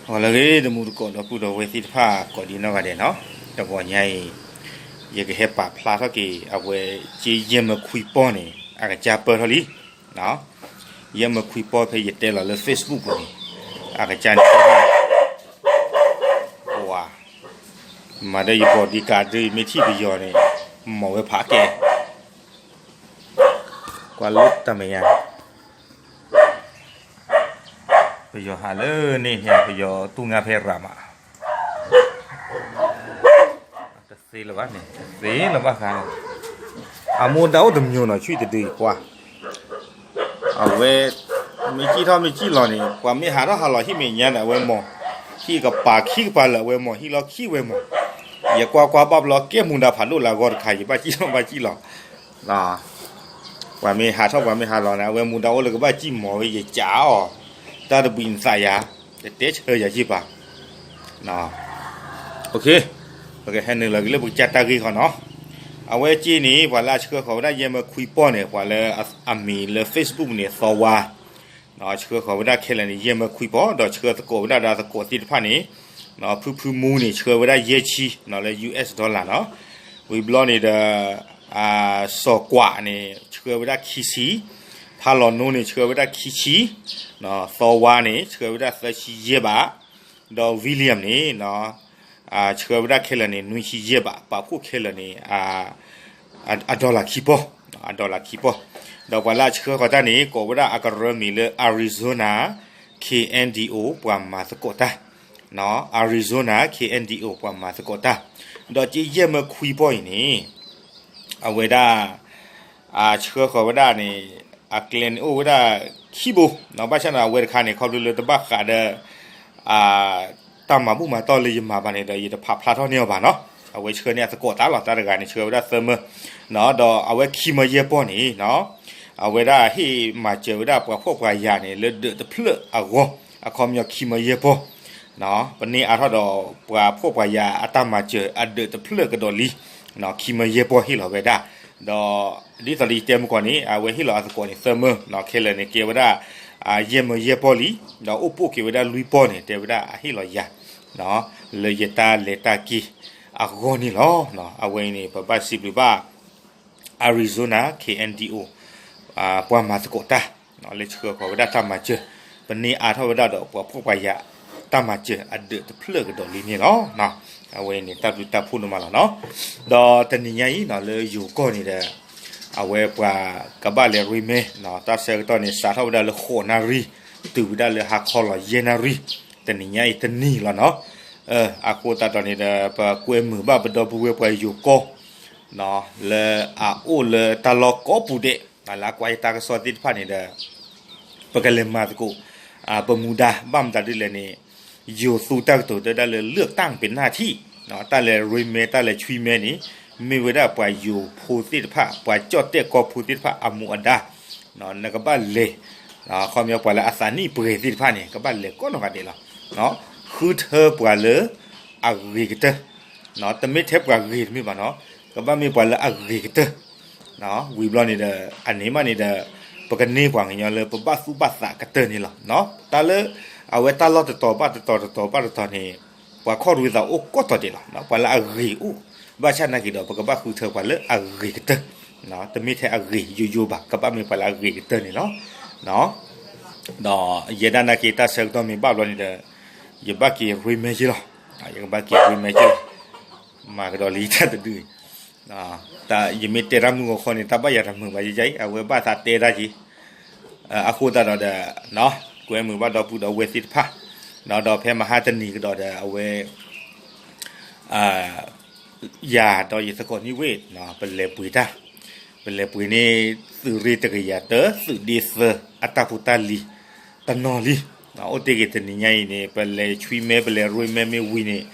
ဂီၤလၢအဂ့ၤ တမူတကိး ဒီပုၢ်ဒီဝဲၢ်သ့ၣ်တဖၣ် ကိးဒံနီၢ်ဂၤဒဲးနီၤ, တဂီၤညါအံၤ ယကဟဲပာ်ဖျါထီၣ်က့ၤ အဝဲက့ယဲၢ်မၢခွံပီၢ်န့ၣ် အကစၢ်ပၢၢ်ထီၣ်လံ. ယဲၢ်မၢခွံပီၢ်ဖဲယတဲလီၤလၢ Facebook ပူၤန့ၣ် အကစၢ်န့ၣ် ပၢၢ်ထီၣ်လံ. ပှၤ မၤဒီးယဘီဒံကးဒု မ့ၢ်ထံၣ်ပယီၤန့ၣ် မ်ဝဲဖးကဲ ကွၢ်လၢတၢ်မဲာ်ညါန့ၣ် ပယီၤဟးလၢန့ၣ်န့ၣ် ပယီၤတူၢ်ငါဖဲရၤမး တသ့လၢၤဘၣ်န့ၣ် တသ့လၢၤဘၣ်ဃါလီၤ. အမိၢ်ဒါအိၣ်တမျိၤနီၤ ဆွံၣ်တဒုအံၤကွၢ်, အဝဲ မ့ၢ်စံၣ်ထီၣ်မ့ၢ်စံၣ်လီၤန့ၣ် ပှၤမ့ၢ်ဟးထီၣ်ဟးလီၤဟံၣ်မဲာ်ညါန့ၣ် အဝဲမီၤ, ဟံၣ်ကပၤခံကပၤလၢာ်အဝဲမီၤ, ဟံၣ်လီၢ်ခံဝဲမီၤ, ယကွၢ်ကွၢ်ဘၣ်ဘျီကဲမူဒါဖးဒိၣ်လၢအဂီၢ်တခါ ယဘၣ်စံၣ်ထီၣ်ဘၣ်စံၣ်လီၤ ပှၤမ့ၢ်ဟးထီၣ်ပှၤမ့ၢ်ဟးလီၤန့ၣ် အဝဲမူဒါအိၣ်လၢကဘၣ်စံၣ်မီၤဝဲ ယကးအီၤ, တၢ်တဘှံးနသးယၤ, တတဲဆၢယၤစ့ၢ်ပၤ ပကဟဲနုာ်လီၤက့ၤလၢပကစၢ်တၢ်ဂ့ၢ်ခီနီၤ. အဝဲက့န့ၣ် ပှၤလၢအဆှၢဃီၤဝဲဒၣ်ယဲၢ်မၢခွံပီၢ်န့ၣ် ပှၤလၢအမံၤလၢ Facebook န့ၣ် သီဝါ ဆှၢဃီၤဝဲဒၣ်ခဲလၢာ်န့ၣ် ယဲၢ်မၢခွံပီၢ် ဒီးဆှၢသကိးဝဲဒၣ်ဒီးသကိးသ့ၣ်တဖၣ်န့ၣ်, ဖုဖုမူန့ၣ် ဆှၢဝဲဒၣ်ယဲၢ်ဆံနီၤ လၢ U S dollar နီၤ. ဝံၤဘျီန့ၣ်ဒီး စီၤကွးန့ၣ် ဆှၢဝဲဒၣ်ခံဆံ, ဖးလီၤနိန့ၣ် ဆှၢဝဲဒၣ်ခံဆံ, သီဝါန့ၣ် ဆှၢဝဲဒၣ်သၢဆံယဲၢ်ဘး, ဒီး William န့ၣ် ဆှၢဝဲဒၣ်ခဲလၢာ်န့ၣ် နွံဆံယဲၢ်ဘး, ပာ်ဖှိၣ်ခဲလၢာ်န့ၣ် အ dollar ခံပီၢ်, အ dollar ခံပီၢ်, ဒီးပှၤလၢအဆှၢဃီၤတၢ်န့ၣ် ကိးဝဲဒၣ်အကရၢမံၤလၢ Arizona K N D O ပှၤမၤသကိးတၢ်, Arizona K N D O ပှၤမၤသကိးတၢ်, ဒီးက့ယဲၢ်မၢခွံပီၢ်အံၤန့ၣ် အဝဲဒၣ် အဆှၢဃီၤဝဲဒၣ်န့ၣ် အကျဲန့ၣ်အိၣ်ဝဲဒၣ်ခံဘိ, ဘၣ်ဆၣ်န့ၣ် အဝဲတခါန့ၣ် ခီဖျိလၢတဘၣ်ဃးဒီး တၢ်မၤဘူၣ်မၤတီၢ်လၢယမၤဘၣ်န့ၣ်ဒီး ယတဖးဖျါထီၣ်န့ၢ်အီၤဘၣ်နီၤ. အဝဲဆှၢန့ၢ်အသကိးတၢ်လီၤ, တၢ်တဂၤန့ၣ် ဆှၢဝဲဒၣ်သၢမၢ, ဒီးအဝဲခံမၢယဲၢ်ပီၢ်န့ၣ် အဝဲဒၣ်ဟ့ၣ်မၤစၢၤဝဲဒၣ်ပှၤဖှီၣ်ပှၤယာ်န့ၣ် လၢဒၢးတဖျၢၣ်အဂီၢ်, အခီပညီခံမၢယဲၢ်ပီၢ် ပန့ၢ်အါထီၣ်ဒီးပှၤဖှီၣ်ပှၤယာ်အတၢ်မၤစၢၤအဒၢးတဖျၢၣ်ကဒီးလံ, ခံမၢယဲၢ်ပီၢ်ဟ့ၣ်လီၤဝဲဒၣ်, ဒီးဒ်သိးလၢယတဲမုၢ်ကီၢ်န့ၣ် အဝဲဟ့ၣ်လီၤအသကိးန့ၣ်သၢမၢ, ခဲလၢာ်န့ၣ်ကဲဝဲဒၣ် ယဲၢ်မၢယဲၢ်ပီၢ်လံ, ဒီးအိၣ်ပိာ်က့ၤဝဲဒၣ်လွံၢ်ပီၢ်န့ၣ် တဲဝဲဒၣ်အဟ့ၣ်လီၤယၤ လၢယတၢ်လဲၤတၢ်က့ၤအဂီၢ်န့ၣ်လီၤ. အဝဲအံၤန့ၣ် ပဘၣ်စံးဘျုးဘၣ် Arizona K N D O ပှၤမၤသကိးတၢ် လၢဆှၢဃီၤဝဲဒၣ်တၢ်မၤစၢၤ, ပန့ၢ်အါထီၣ်ဝဲဒၣ်ဒီးပှၤဖှီၣ်ပှၤယာ်တၢ်မၤစၢၤအဒၢးတဖျၢၣ်ကဒီးလံန့ၣ်လီၤ. အဝဲအံၤန့ၣ် တၢ်ဘျုးတၢ်ဖှိၣ်ဒိၣ်မးလီၤနီၤ. ဒီးတနံၤညါအံၤနီၤ လၢယိၤကီၢ်န့ၣ်ဒီး အဝဲပှၤကဘၣ်လဲၤရ့မဲ တၢ်ဆၢကတီၢ်န့ၣ် စးထီၣ်ဝဲဒၣ်လၢဃိးနၣ်ရံၣ် တုၤဝဲဒၣ်လၢဟါခီလီၤယဲၢ်နၣ်ရံၣ်, တနံၤညါအံၤတနံၤလီၤနီၤ. အဃိသတးဒီးန့ၣ်ဒီး ပကွဲမုာ်ဘၣ်ပဒီပုၢ်ဝဲၢ်ပှၤယိၤကီၢ် လၢအအိၣ်လၢတၢ်လီၢ်ကိးပူၤဒဲး လၢအကွၢ်ယတၢ်ကစီၣ်သ့ၣ်တဖၣ်န့ၣ်ဒီး ပကလဲၤမၤသကိး ပမူဒါ ဘၣ်မတၤဒ်လဲၣ်န့ၣ် ယိၤသူတၢ်ကတိၤတဲဒၣ်လၢ เลือกตั้งเป็นหน้าที่ တၢ်လဲၤရ့မဲ တၢ်လဲၤဆွံမဲန့ၣ် မ့ၢ်ဝဲဒၣ်ပှၤယိၤဖိသ့ၣ်တဖၣ် ပှၤကၠီၣ်တဲၣ်ကီၢ်ဖိသ့ၣ်တဖၣ်အမူအဒါ နကဘၣ်လဲၤ ခီပညီပှၤလၢအသးနံၣ်ပှဲၤသ့ၣ်တဖၣ်န့ၣ် ကဘၣ်လဲၤကိးနီၢ်ဂၤဒဲးလီၤ. ဃုထၢပှၤလၢအဂ့ၤကတၢၢ် တမ့ၢ်ထဲပှၤဂ့ၤတမ့ၢ်ဘၣ်နီၤ ကဘၣ်မ့ၢ်ပှၤလၢအဂ့ၤကတၢၢ် ဝံၤဘျီန့ၣ်ဒီး အန့ၣ်မးန့ၣ်ဒီး ပကန့ၢ်ပှၤကညီလၢပဘၣ်သူၣ်ဘၣ်သးကတၢၢ်န့ၣ်လီၤ. တၢ်လၢ အဝဲတၢ်လီၢ်တတီၤဘၣ်တတီၤတတီၤဘၣ်တတီၤန့ၣ် ပှၤခီၣ်ရ့သးအိၣ်ကိးတီၤဒဲးလီၤ. ပှၤလၢအဂ့ၤအိၣ် ဘၣ်ဆၣ်နာ်က့ၤဒီး ပကဘၣ်ဃုထၢပှၤလၢအဂ့ၤကတၢၢ် တမ့ၢ်ထဲအဂ့ၤယိယိဘၣ် ကဘၣ်မ့ၢ်ပှၤလၢအဂ့ၤကတၢၢ်န့ၣ်လီၤ. ဒီးယဲဒၣ်နာ်က့ၤတၢ်ဆၢကတီၢ်မ့ၢ်ဘၣ်ဘျီန့ၣ်ဒီး ယဘၣ်က့ၤရ့မဲက့ၤလီၤ. ယကဘၣ်က့ၤရ့မဲက့ၤလီၤ. မၤကဒီးလံတၢ်တဒု ယမ့ၢ်တဲတၢ်မုၢ်ဂီၤခီန့ၣ် တၢ်ဘၣ်ယၤတမုာ်ဘၣ်ယဲအံၤ အဝဲဘၣ်သးတဲတၢ်က့ၤ အဃိသတးဒီးဒီး ကွဲမုာ်ဘၣ်ဒီပုၢ်ဒီဝဲၢ်သ့ၣ်တဖၣ် ဒီးဖဲမဟါတနံၤကဒီးဒီး အဝဲ ယၤဒီးယသကိးနံၣ်ဝ့ၢ် ပလဲၤပှ့ၤတၢ် ပလဲၤပှ့ၤန့ၢ်သုးရ့ၣ်တကယၤတၢ သုးဒ့သၢ အတၢ်ဖိတၢ်လံၤ တနီၤလံ. အိၣ်တ့ၢ်က့ၤတနံၤညါအံၤန့ၣ် ပလဲၤဆွံမဲ ပလဲၤရ့မဲမ့ၢ်ဝံၤန့ၣ်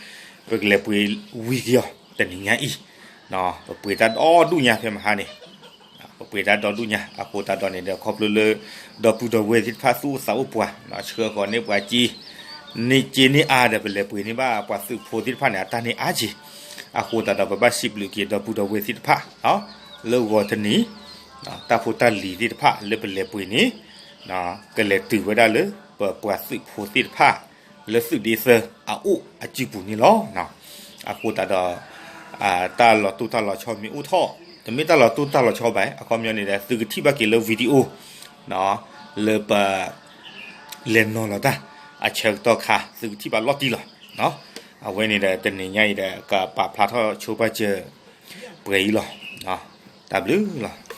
ပကလဲၤပှ့ၤဝံၤက့ၤအီၤ တနံၤညါအံၤ ပပှ့ၤတၢ်ဒီဒူၣ်ညါဖဲမဟါန့ၣ် ပပှ့ၤတၢ်ဒီဒူၣ်ညါ အဃိသတးဒီးန့ၣ်ဒီး ခီဖျိလၢ ဒီပုၢ်ဒီဝဲၢ်သ့ၣ်တဖၣ်သူၣ်အိၣ်သးအိၣ်ပှၤ ဆှၢဃီၤန့ၢ်ပှၤက့ န့ၢ်က့န့ၢ်အါဒီး ပလဲၤပှ့ၤန့ၢ်ဘၣ်ပှၤသုးဖိသ့ၣ်တဖၣ်န့ၣ် အတၢ်န့ၢ်အါက့ၤ အဃိသတးဒီး ပဘၣ်စံးဘျုးက့ၤဒီပုၢ်ဒီဝဲၢ်သ့ၣ်တဖၣ် လၢဂီၤတနံၤ တၢ်ဖိတၢ်လံၤသ့ၣ်တဖၣ်လၢပလဲၤပှ့ၤန့ၣ် ကလဲၤတုၤဝဲဒၣ်လၢ ပပှၤသုးဖိသ့ၣ်တဖၣ် လၢသုးဒ့သၢအအိၣ်အစုပူၤန့ၣ်လီၤ. အဃိသတးဒီး တၢ်လီၤတိၢ်တၢ်လီၤဆီမ့ၢ်အိၣ်ထီၣ်, တမ့ၢ်တၢ်လီၤတိၢ်တၢ်လီၤဆီဘၣ်, အခီပညီန့ၣ်ဒီး သုကထံၣ်ဘၣ်က့ၤလၢ video လၢပ လဲၤနီၤလီၤတၢ်အဆၢကတီၢ်ခါ သုကထံၣ်ဘၣ်လီၤတံၢ်လီၤ. အဝဲန့ၣ်ဒီး တနံၤညါအံၤဒီး ကပာ်ဖျါထီၣ်ဆိပာ်စၢၤပှဲၤအံၤလီၤ. တၢ်ဘျုးလီၤ.